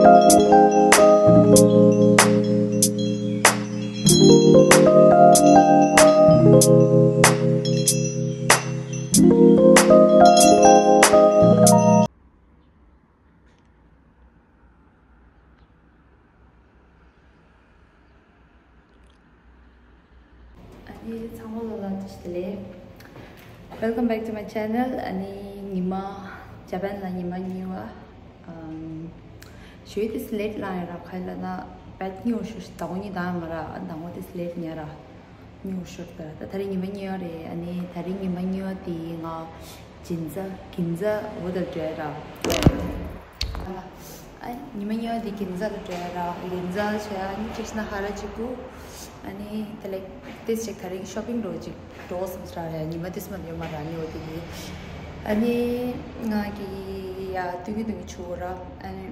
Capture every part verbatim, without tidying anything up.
ཨ་ནི་ཚང་མ་ལོ་ལ་བཀྲ་ཤིས་བདེ་ལེགས། Welcome back to my channel. ཨ་ནི་ཉི་མ་ཇ་པན་ལ་ཉི་མ་གཉིས་པ། ཨམ། ཞུ་ཡི་དེ་སི་ལེཊ་ལ་ཡ་ར་ཁ་ལ་ན་བད་ཉོ་ཤུ་ཟླ་བ་གཉིས་དང་མ་ར་ཨ་ཟླ་བ་དེ་སི་ལེཊ་ཉ་ར་ཉོ་ཤུ་ད་ར་ད་ད་རེ་ཉི་མ་གཉིས་པ་རེད། ཨ་ནི་ད་རེ་ཉི་མ་གཉིས་པ་དེ་ང་ཇིན་ཛ་གིན་ཛ་འོ་ད་འདྲ་ར། ཨ་ཉི་མ་གཉིས་པ་དེ་གིན་ཛ་ལ་འགྲོ་ཡ་ར། གིན་ཛ་ལ་བྱས་ཨ་ནི་ཀྲིཤ་ན་ཧ་ར་ཅིག་གུ། ཨ་ནི་དེ་ལེགས་ཏིས་ཅིག་ད་རིང་ཤོ་པིང་འགྲོ་ཅིག་འགྲོ་སོང་ས་ར་ཡ། ཉི་མ་ཏིས་མ་ཡོད་མ་ར་ནི་འོ་དེ་གི། ཨ་ནི་ང་གི་ཡ་ཏུང་གི་ཏུང་གི་ཆུ་བོ་ར། ཨ་ནི་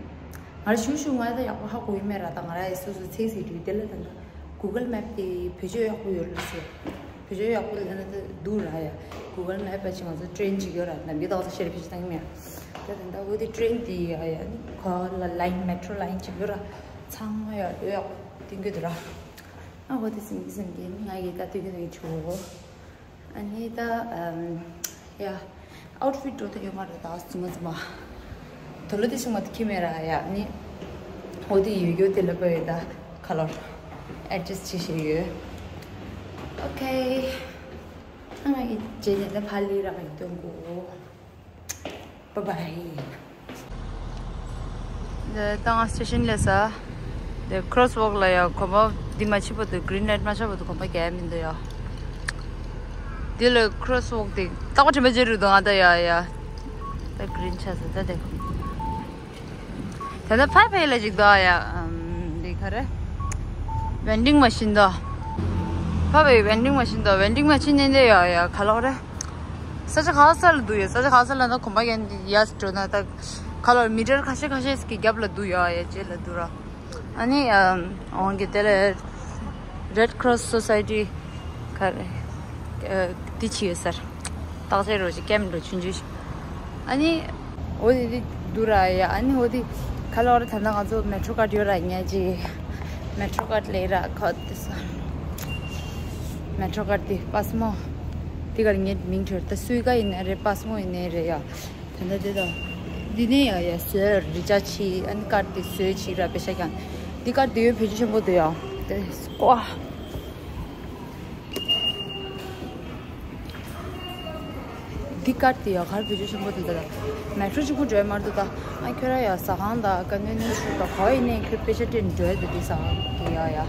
ང་ར་ཞུ་ཞུ་ང་ད་ཡག་པོ་ཧ་གོ་ཡི་མེད་ར། ད་ང་ར་ཡ་སོ་སོ་ཚེ་སི་དུས་དེ་ལ་ད་ད་གུ་གལ་མེབ་དེ་བེད་སྤྱོད་ཡག་པོ་ཡོད་ལ་ཟེར། བེད་སྤྱོད་ཡག་པོ་ལ་ན་ད་འདུག་ར་ཡ། གུ་གལ་མེབ་པ་ཅིག་ང་ཚོ་ཊེན་ཅིག་ཡོད་ར། ནམ་རྒྱུན་ད་ང་ཚོ་ཤེར་བེད་སྤྱོད་བཏང་གི་མེད། ད་ད་ད་འོ་དེ་ཊེན་དེ་ཡ་ཡ་ནི་ཁོ་ལ་ལའིན་མེ་ཊྲོ་ལའིན་ཅིག་ཡོད་ར། ཚང་མ་ཡ་ཡོད་ཡག་པོ་ཏིང་གི་འདུག་ར། ཨ་འོ་དེ་སིང་གི་སིང་གི་ནི་ང་གི་ད་ཏིང་གི་ནི་ཆུ་བོ། ཨ་ནི་ད་ཨམ་ཡ་ཨའུཊ་ཕིཊ་འགྲོ་ད་ཡོད་མ་རེད། ད་ཙུ་མ་ཙུ་མ་དོ་ལོ་དེ་ཤིང་མ་དེ་ཁྱི་མེད་ར་ཡ། ནི་འོ་དེ་ཡོད་ཡོད་དེ་ལ་པ་ཡོད་ད་ཁ་ལོར་ཨེ་ཌི་ཇསྟ་བྱེད་ཤེས་ཡོད། ཨོ་ཁེ། ཨ་ང་གི་རྗེས་ནས་ད་ཕ་ལི་ར་ག་ཡི་སྟོན་གོ། Bye bye. ད་ང་སི་ཊེ་ཤན་སླེབས་ས། དེ་ཁོ་རོ་སི་ཝོག་ལ་ཡ་གོམ་པ་འདི་མ་ཕྱིན་བར་དུ། གི་རིན་ལའིཊ་མ་ཆགས་བར་དུ་གོམ་པ་རྒྱག་ཡ་མི་འདུག་ཡ། འདི་ལ་ཁོ་རོ་སི་ཝོག་དེ་རྟག་པ་དྲན་པ་བརྗེད་རུ་འདུག་ང་ད་ཡ་ཡ། ད་གི་རིན་ཆགས་ས་ད་དེ། ད་ལྟ་ཕ་ཕའི་ལ་ཅིག་འདུག་ཡ། ཨམ། འདི་ག་རེ། ཝེན་ཌིང་མ་ཤིན་འདུག་ཕ་ཕའི་ཝེན་ཌིང་མ་ཤིན་འདུག་ཝེན་ཌིང་མ་ཤིན་ནས་འདི་ཡ་ཡ་ག་ལོག་རེད། ས་ཆ་ག་ས་ལ་འདུག་ཡོད། ས་ཆ་ག་ས་ལ་ན་གོམ་པ་ཡན་ཡས་འགྲོ་ན་ད་ག་ལོར་མི་ཊར་ཁ་ཤས་ཁ་ཤས་ཀྱི་རྒྱབ་ལ་འདུག་ཡོད་ཡ། རྗེས་ལ་འདུག་ར། ཨ་ནི་ཨམ། འོང་གི་དེ་ལ་Red Cross Society ག་རེ་ཨ་འདི་ཅི་ཡོད་སར། བརྟག་དཔྱད་རོ་ཅིག་ཀེམ་རོ་ཆུང་ཆུང་ཞིག་ཨ་ནི་འོ་དེ་དེ་འདུག་ར་ཡ། ཨ་ནི་འོ་དེ་ག་ལོར་ད་ལྟ་ང་ཚོ་མེ་ཊྲོ་ཀར་ཡོད་ར། ཉལ་ཅིག་མེ་ཊྲོ་ཀར་ལས་ར་ཁོ་དེ་ས་མེ་ཊྲོ་ཀར་དེ་པཱ་སི་མོ་དེ་གར་ངའི་མིང་བྲིས་ད་སུའི་ཀ་ཡིན་ན་རེད། པཱ་སི་མོ་ཡིན་ནའི་རེད་ཡ། ད་ལྟ་དེ་དང་། འདི་ནས་ཡ་ཡ་བཟོས་རི་ཅག་ཆི་ཨན་ཀར་དེ་བཟོས་ཆི་ར་པེ་ཤ་ཀྱང་། འདི་ཀར་དེ་ཡོད་བེད་སྤྱོད་ཆེན་པོ་འདུག་ཡ། དེ་ཀོ། འདི་ཀར་དེ་ཡ་གར་བེད་སྤྱོད་ཆེན་པོ་འདུག་ད་ལྟ་མེ་ཊྲོ་གཅིག་པུ་འགྲོ་ཡ་མ་རེད་འདུག་ད་ཨ་ཁྱོད་ར་ཡ་ཟ་ཁང་དང་ཀ་ནོན་ནི་ཤུ་ག་ག་བ་ཡིན་ནའི་ཁྱོད་པེ་ཤ་སྤྲད་འགྲོ་ཡ་འདུག་དེ་ཟ་ཁང་གི་ཡ་ཡ།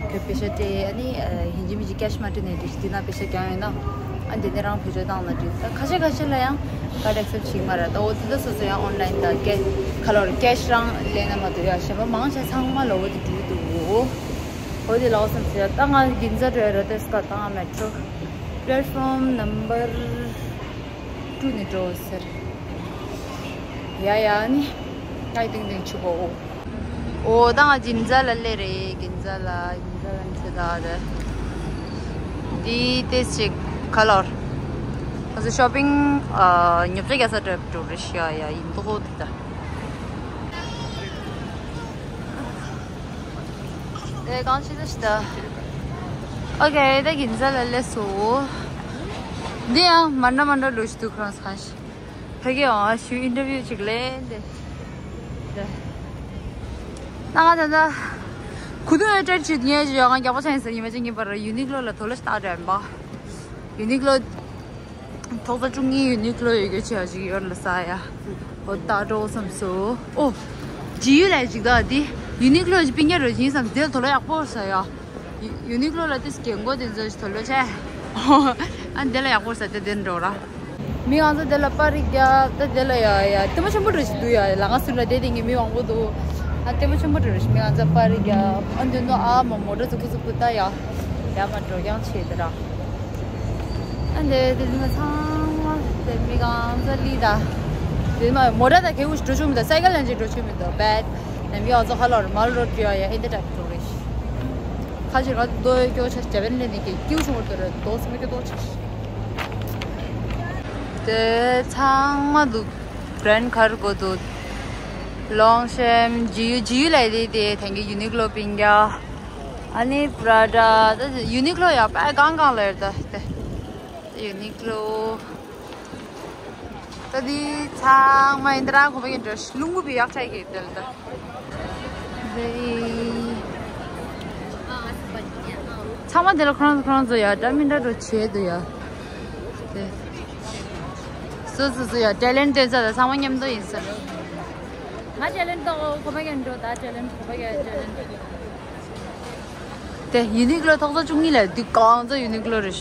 ཁྱོད་པེ་ཤ་སྤྲད་ཨ་ནི་ཡིན་གཅིག་མིན་གཅིག་ཀེཤ་མ་སྤྲད་ནས་དེ་འདི་ན་པེ་ཤ་རྒྱག་ཡོད་ན། ཨ་འདི་ནས་རང་བེད་སྤྱོད་བཏང་ན་འགྲིག་ད་ཁ་ཤས་ཁ་ཤས་ལ་ཡང་ཀར་ཌི་ཨེག་སེབ་བྱེད་མ་རེད། ད་འོ་དེ་ད་སོ་སོ་ཡང་ཨོན་ལའིན་དང་ཀེ་ཁ་ལོར་ཀེཤ་རང་ལེན་ན་མ་གཏོགས་ཡ་གཞན་པ་མང་ཆེ་ཚང་མ་ལ་འོ་དེ་འགྲིག་འདུག་འོ་དེ་ལའོ་སམ་ཟེར་ད་ང་གིན་ཛ་འགྲོ་ཡ་ར་ཏེ་སྐ་ད་ང་མེ་ཊྲོ་པླེ་ཊི་ཕོམ་ནམ་བར་ཊུ་ནས་འགྲོ་ཟེར། ཡ་ཡ་ནི་ང་ཏིང་ཏིང་ཆུ་བོ་འོ། འོ་ད་ང་གིན་ཛ་ལ་སླེབས་རེད། གིན་ཛ་ལ་གིན་ཛ་ལ་འཚོལ་ད་རེད། འདི་ཏེ་ཅིག་ག་ལོར་ང་ཚོ་ཤོ་པིང་ཨ་ཉོ་ཆ་རྒྱག་ས་འགྲོ་འགྲོ་རེད་ཤག་ཡ་ཡིན་མདོག་ཁ་པོ་འདུག་ད། དེ་གང་ཆེ་ས་ཞིག་ད། ཨོ་ཁེ་ད་གིན་ཛ་ལ་སླེབས་སོང་། འདི་ཡང་མ་འདྲ་མ་འདྲ་ལོས་ཤིག་འདུག་ཁང་ཁང་ཞིག་ཕ་གི་འོང་ཞུ་ཨིན་ཊར་བིའུ་ཅིག་ལེན་ཏེ། ད་ང་ད་ད་གུ་དུ་ཨེ་ཊར་ཆུ་ཉེ་ཞུ་ཡང་རྒྱག་པ་ཆ་ཡིན་ཟེར་ཉི་མ་ཅིག་ཉིན་པར་ཡུ་ནི་ཀློ་ལ་དོ་ལ་ཞིག་བཏགས་འདྲ་ཡིན་པ། ཡུ་ནི་ཀློ་ཐོག་ས་བཅུ་གཉིས་ཡུ་ནི་ཀློ་ཡོད་རྒྱུ་ཆེ་བ་ཞིག་ཡོད་ལ་ས་ཡ། འོ་ད་འགྲོ་བསམ་སོ། ཨོ། ཇི་ཡུ་ལ་ཞིག་ད་དེ་ཡུ་ནི་ཀློ་ཞིག་པིན་རྒྱ་རོ་ཞིག་བསམ་དེ་ལ་དོ་ལ་ཡག་པོ་ས་ཡ། ཡུ་ནི་ཀློ་ལ་ཏིས་རྒན་གོག་དེ་ཚོ་ཞིག་དོ་ལོ་ཆེ། ཨ་འདི་ལ་ཡག་པོ་ས་དེ་དེ་འགྲོ་ར། མི་ང་ཚོ་དེ་ལ་པར་རྒྱག་ད་དེ་ལ་ཡ་ཡ་ལྟད་མོ་ཆེན་པོ་འདྲ་ཞིག་འདུག་ཡ། ལ་ང་སུ་ལ་དེ་དེ་ངའི་མི་མང་པོ་འདུག་ཨ་ལྟད་མོ་ཆེན་པོ་འདྲ་ཞིག་མི་ང་ཚོ་པར་རྒྱག་ཨ་འདི་ནོ་ཨ་མ་མོ་ཊ་ཙུ་པུ་ཙུ་པུ་ད་ཡ་ཡ་མ་འགྲོ་རྐྱང་ཆེ་དེ་ར། ཨ་འདི་དེ་ཚོ་ཚང་མ་དེ་མི་ང་ཚོ་ལི་ད་དེ་མ་མོ་ཊ་ད་གེ་འུ་ཞིག་འགྲོ་ཆོག་མི་འདུག་སའི་ཀལ་ལན་ཅིག་འགྲོ་ཆོག་མི་འདུག་བད་ནམ་ཡ་ང་ཚོ་ཧ་ལོར་མལ་རོ་ཊི་ཡ་ཡ་ཨིན་དེ་ཊ་འགྲོ་རེ་ཤི། ཁ་ཅིག་ང་ཚོ་རྡོ་ཡོད་སྐྱོ་ཆ་ཇ་པན་ལས་ནི་ཀྱི་ཀིའུ་ཆུང་བར་དུ་རེད་རྡོ་སུ་མི་ཀྱི་རྡོ་ཆ། དེ་ཚང་མ་འདུག་བྷི་རེན་ཌི་ག་རེ་དགོས་འདུག Longchamp, G U, G U ལ་དེ་དེ་ཐེངས་ཀྱི་Uniqlo པིན་གྱ། ཨ་ནི་Prada ད་Uniqlo ཡ་པ་གང་གང་ལ་ཡོད་ད་དེ། Uniqlo ད་དེ་ཚང་མ་ཡིན་ད་ར་ཁོ་པ་ཡིན་འགྲོ་རླུང་བུ་བི་ཡག་ཆ་གི་དེ་ལ་ད། དེ་ཚང་མ་དེ་ལ་ཁོ་རང་ཁོ་རང་ཚོ་ཡ་འདྲ་མི་འདྲ་འགྲོ་བྱེད་འདུག་ཡ། དེ། སོ་སོ་སོ་ཡ་ཊེ་ལེན་ཊ་ལྟོས་ས་ད་ཚང་མ་མཉམ་དུ་ཡིན་ས། ང་ཊེ་ལེན་ཊ་ཏོ་ཁོ་པ་གན་འགྲོ་ད་ཊེ་ལེན་ཊ་ཁོ་པ་གན་ཊེ་ལེན་ཊ། དེ་Uniqlo ཐོག་ཚོ་བཅུ་གཉིས་ལ་དུས་གང་ཚོ་Uniqlo རེད།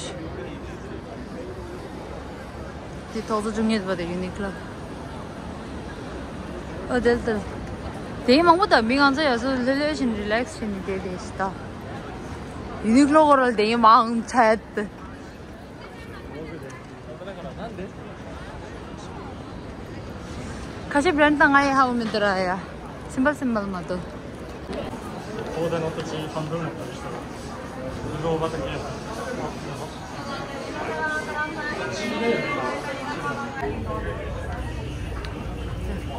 དེ་ཐོག་ཚོ་བཅུ་གཉིས་པ་དེ་Uniqlo། ཨོ་དེ་དེ། དེ་མང་པོ་ད་མི་གང་ཚོ་ཡ་སོ་ལྷོད་ལྷོད་བྱས་ནས་རི་ལེག་སི་བྱས་ནས་བསྡད་བསྡད་ཤི་ད། Uniqlo སྐོར་ལ་དེ་མང་ཆད། ཁ་ཤས་བྲན་དང་ང་ཡི་ཧ་འུ་མི་འདུག་ར་ཡ། སིམ་པལ་སིམ་པལ་མ་གཏོགས།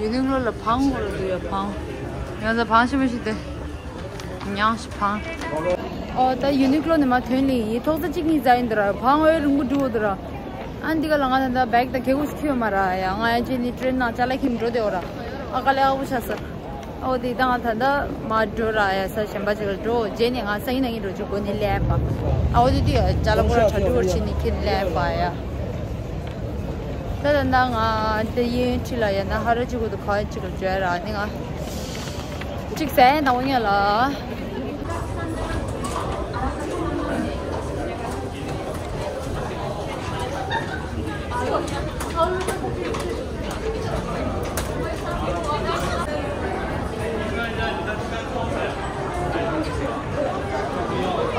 Uniqlo ལ་བང་གོ་ར་འདུག་ཡ་བང་། ཡང་ཟ་བང་ཞིམ་པོ་ཞིག་དེ། ཉང་ཞིག་བང་། ཨོ་ད་Uniqlo ནས་མ་ཐོན་ལེ་ཡིན་ཐོག་ས་གཅིག་གཉིས་ཟ་ཡིན་འདུག་ར་བང་ཨོ་རིང་པོ་འགྲོ་འདུག་ར། ཨ་འདི་ག་ལ་ང་ད་ལྟ་བེག་དང་གད་གུ་ཞིག་ཁྱོན་མ་ར་ཡ་ང་ཡ་ཅི་ནི་ཊེན་ནང་ཅ་ལག་ཁྱིམ་འགྲོ་དེ་འོ་ར། ཨ་དཀའ་ལས་ཁག་པོ་ཆགས་ས། ཨོ་དེ་དང་ད་ལྟ་མ་འགྲོ་ར་ཡ་ས་གཞན་པ་ཅིག་ལ་འགྲོ་རྗེས་ནས་ང་སང་ཉིན་ནང་ཉིན་འགྲོ་ཆུ་གོ་ནི་ལེན་པ། ཨོ་དེ་དུས་ཡ་ཅ་ལག་པོ་ར་གྲ་སྒྲིག་བར་ཕྱིན་ནི་ཁྱིམ་ལེན་པ་ཡ། ད་ད་ད་ང་དེ་ཡིན་ཁྲི་ལ་ཡ་ན་ཧ་ར་ཅིག་གོ་དུ་ཁ་ཅིག་ལ་འཇོལ་ར་ནི་ང་། གཅིག་ཟས་དང་པོ་ཉལ་ལ།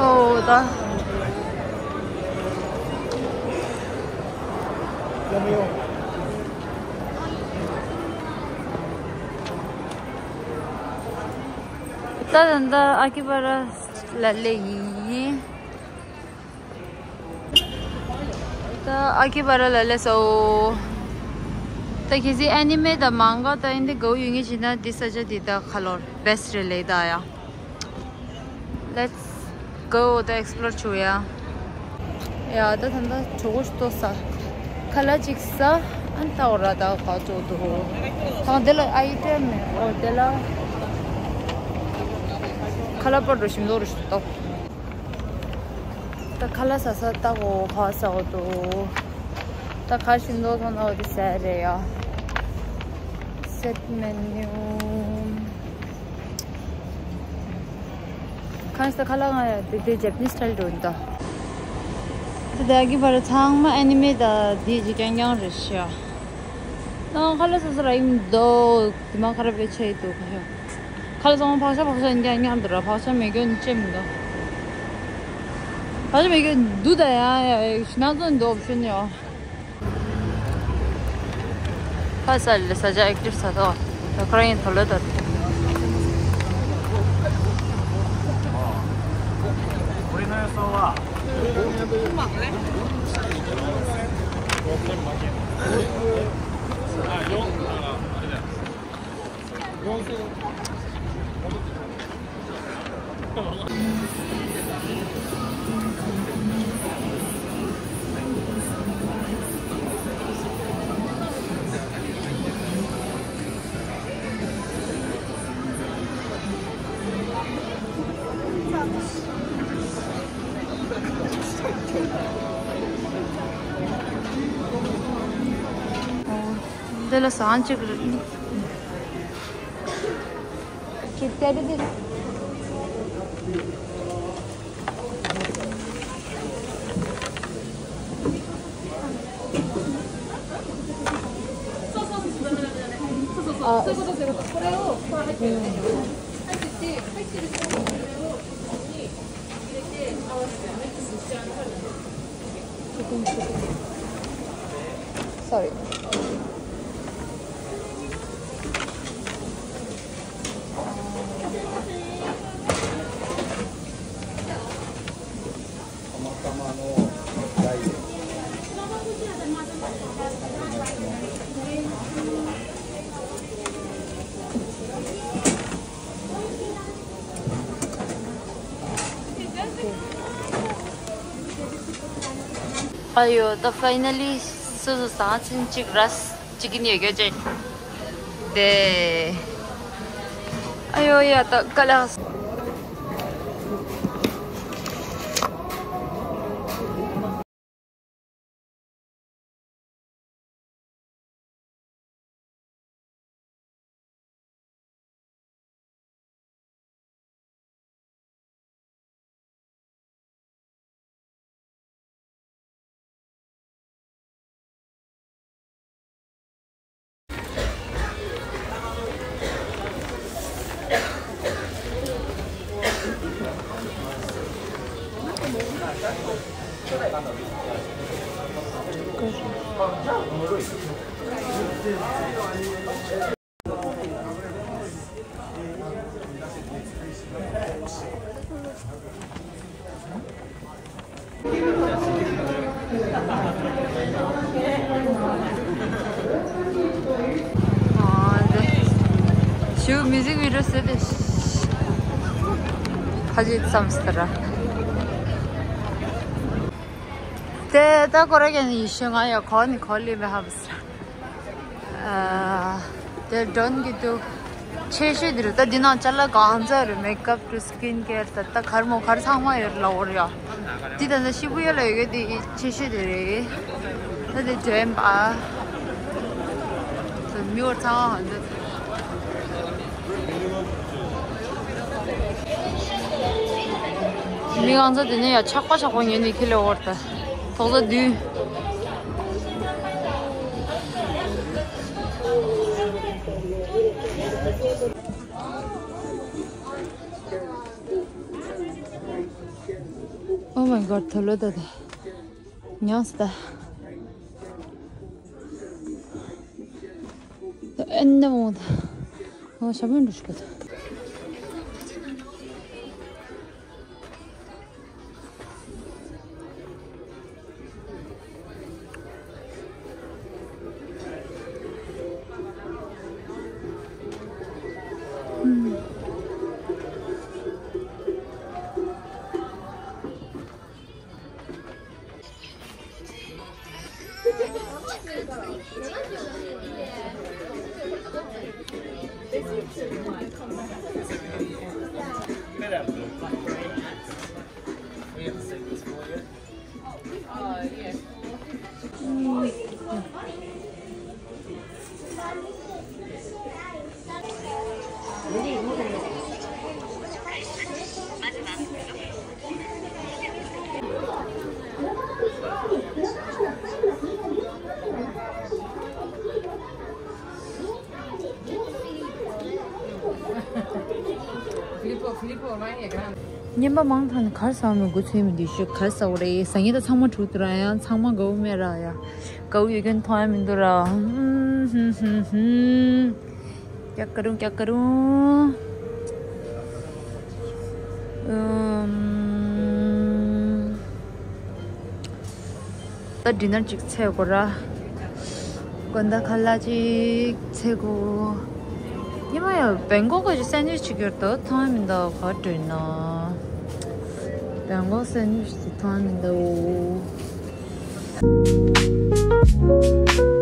ཨོ་ད། ད་ད་ད་ཨ་ཀི་པ་ར་ལ་ལེ་ཡིན། ད་ཨ་ཀི་པ་ར་ལ་ལེ་སོ། ད་གལ་སྲིད་ཨ་ནི་མེ་དང་མང་ག་ད་ཨིན་དེ་གོ་ཡོད་ངེས་བྱས་ན་འདི་ས་ཆ་འདི་ད་ཁ་ལོར་བེ་སི་ཊི་རེད་ལེ་ད་ཡ། Let's go ད་ཨེག་སི་པི་ལོར་བྱུང་ཡ། ཡ་ད་ད་ད་གྲོགས་པོ་ཞིག་ཏོ་ས། ཁ་ལག་ཅིག་ས། ཨན་ཏའོ་ར་ད་ག་ཚོད་འདུག་ད་དེ་ལ་ཨའི་ཊེམ་མེད་ཨོ་དེ་ལ། ཁ་ལག་པར་རུ་ཞིམ་ཏོག་རུ་ཞིག་ཏོ། ད་ཁ་ལག་ཟ་ས་ལྟ་གོ་ག་ཟ་གོ་འདུག་ད་ག་ཞིམ་ཏོག་ཐོན་ན་འོ་དེ་ཟ་རེད་ཡ། སེ་ཊི་མེ་ནིའུ། གང་ཞིག་ད་ཁ་ལག་ང་ཡ་དེ་དེ་ཇེ་པ་ནི་སི་སི་ཊའིལ་འགྲོ་འདུག་ད་ད་གི་བར་ཚང་མ་ཨ་ནི་མེ་དང་དེ་ཅིག་རྐྱང་རྐྱང་རེད་ཤག་ད་ཁ་ལག་ཟ་ས་ར་ཡིན་འདུག་དེ་མ་ཁ་ར་བེ་ཆེ་འདུག་ག་ཡ། ཁ་ལག་ཚང་མ་ཕག་ཤ་ཕག་ཤ་ཡིན་ཀྱང་མཉམ་དུ་ར་ཕག་ཤ་མེད་རྒྱུ་ནི་ཅེ་མི་འདུག་ཕག་ཤ་མེད་རྒྱུ་འདུག་ད་ཡ་ཡ་ཡ་ཞི་ན་ཚོ་འདུག་ཨོབ་ཤན་ཡོད། ཕ་ས་ལ་ས་ཆ་ཨེག་ཊིབ་ས་ཐོག་ད་ཁོ་རང་ཡིན་ཐོ་ལོ་ད། འདི་ལ་ཟངས་གཅིག་རེད། གཅིག་སྟེར་དེ། Sorry. ཨ་ཡོ། ད་ཕའི་ནལ་ལི་སོ་སོ་ཟ་ཚུན་ཅིག་ར་ཅིག་གི་ནས་གོ་ཅེ། དེ། ཨ་ཡོ་ཡ། ད་ཀ་ལ། ཞུ་མིའུ་ཟིག་བི་ཌི་ཡོ་ཟེར་ཏེ། ཁ་ཅིག་བསམ་སྟེ་ར། དེ་ད་ཁོ་ར་གན་ཡི་ཤེས་ང་ཡ་ཁོ་ནི་ཁོ་ལི་མེ་ཧམ་སི་ར། ཨ། དེ་ཌོན་གི་འདུག་ཆེ་ཤོས་དེ་རུ་ད་འདི་ནང་ཅ་ལག་གང་ཚ་རུ་མེག་ཨབ་ཊུ་སི་ཀིན་ཀེར་ད་ད་གར་མོ་གར་ཚང་མ་ཡོད་ལ་འོར་ཡ། འདི་ད་ད་ཤི་བུ་ཡ་ལ་ཡོད་གི་དེ་ཆེ་ཤོས་དེ་རེད། ད་དེ་འདྲེན་པ། ད་མི་འོར་ཚང་མ་འདི། མི་གང་ཚ་དེ་ནས་ཡ་ཆག་པ་ཆག་པ་ཉོས་ནས་ཁྱེར་ལ་འོར་ད། ཐོག་ས་བདུན། Oh my god, ཐོ་ལོ་ད་ད། ཉག་སི་ད། ད་ཨེ་ནི་མོ་ད། ཨོ་ཞབས་བྲོ་ཞིག་ག་ད། ཉན་པ་མང་ཐང་ནས་གར་ཟ་མི་འགོ་ཚུགས་མི་འདི་ཤོད་གར་ཟ་བ་རེད། ཟ་ངེས་ད་ཚང་མ་འཁྲུག་འདུག་ར། ཡང་ཚང་མ་དགའ་བོ་མེད་ར། ཡ་དགའ་བོ་ཡོད་མཁན་མཐོང་ཡ་མི་འདུག་ར། ཀྱག་ཀ་རུང་ཀྱག་ཀ་རུང་། ཨུམ། ད་ཌི་ནར་ཅིག་འཚོལ་དགོས་ར། དགོང་དག་ཁ་ལག་ཅིག་འཚོལ་དགོས། ཉི་མ་ཡང་བེང་ཀོག་གི་སེན་ཌི་ཝིཆ་ཅིག་ཡོད་དོ། མཐོང་མི་འདུག་ག་འདྲེན་ན། བེང་ཀོག་སེན་ཌི་ཝིཆ་དེ་མཐོང་མི་འདུག